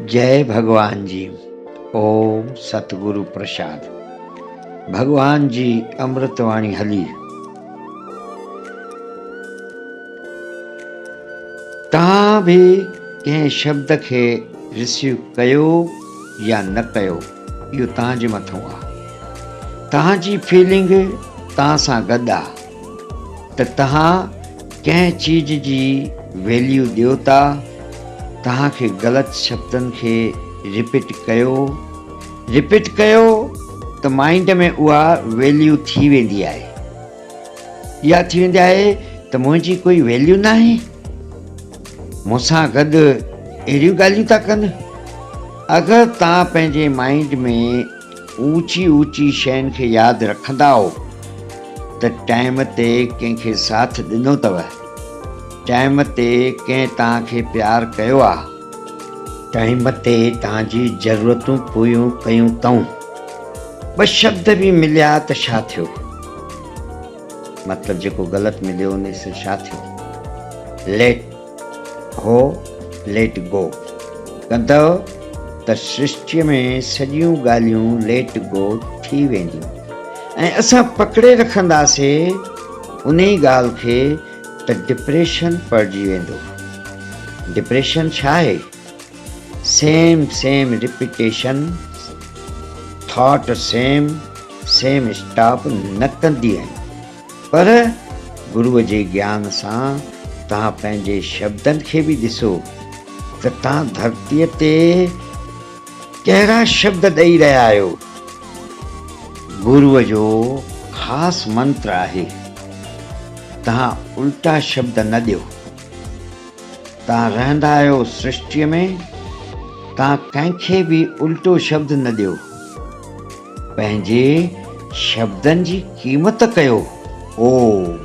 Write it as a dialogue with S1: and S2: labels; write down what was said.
S1: جئي ڀڳوان جي اوم ستگرو پرشاد ڀڳوان جي امرت واڻي هلي. توهان به ڪنهن شبد کي رسيو ڪيو يا نه ڪيو اهو توهان جي مٿو آ. توهان جي فيلنگ توهان سان گڏ آ ته توهان ڪنهن چيز جي ويليو ڏيو ٿا، توهان کي غلط شبدن کي رپيٽ ڪيو، رپيٽ ڪيو ته مائنڊ ۾ اها ويليو ٿي ويندي آهي. اها ٿي ويندي آهي ته منهنجي ڪوئي ويليو ناهي، مون سان گڏ اهڙيون ڳالهيون ٿا ڪن. اگر توهان پنهنجي مائنڊ ۾ اوچي اوچي شين کي ياد رکندائو ته ٽائيم تي ڪنهن کي ساٿ ڏنو اٿو، ٽائيم تي ڪنهن توهان کي پيار ڪيو آ، ٽائيم تي توهان جي ضرورتون پوريون ڪيون اٿئون، ٻه شبد به مليا ته ڇا ٿيو؟ مطلب جيڪو غلط مليو ان سان ڇا ٿيو؟ ليٽ هو ليٽ گو ڪندؤ ته سرشٽيء ۾ سڄيون ڳالهيون ليٽ گو ٿي وينديون ۽ اسان پڪڙي رکنداسي انهي ڳالهه کي ته ڊپريشن پڙجي ويندو. ڊپريشن ڇا آهي؟ Same same repetition thought same same stop نه ڪندي آهن. پر گروء جي گيان سان توهان پنهنجي شبدن کي به ڏسو ته توهان ڌرتيء تي ڪهڙا شبد ڏئي رهيا آهيو. گروء جو خاص منتر آهي، توهان الٽا شبد نه ڏيو. توهان رهندا آهيو سرشٽيء ۾، توهان ڪنهن کي به الٽو شبد نه ڏيو. پنهنجي شبدن جي قيمت ڪيو. اوم.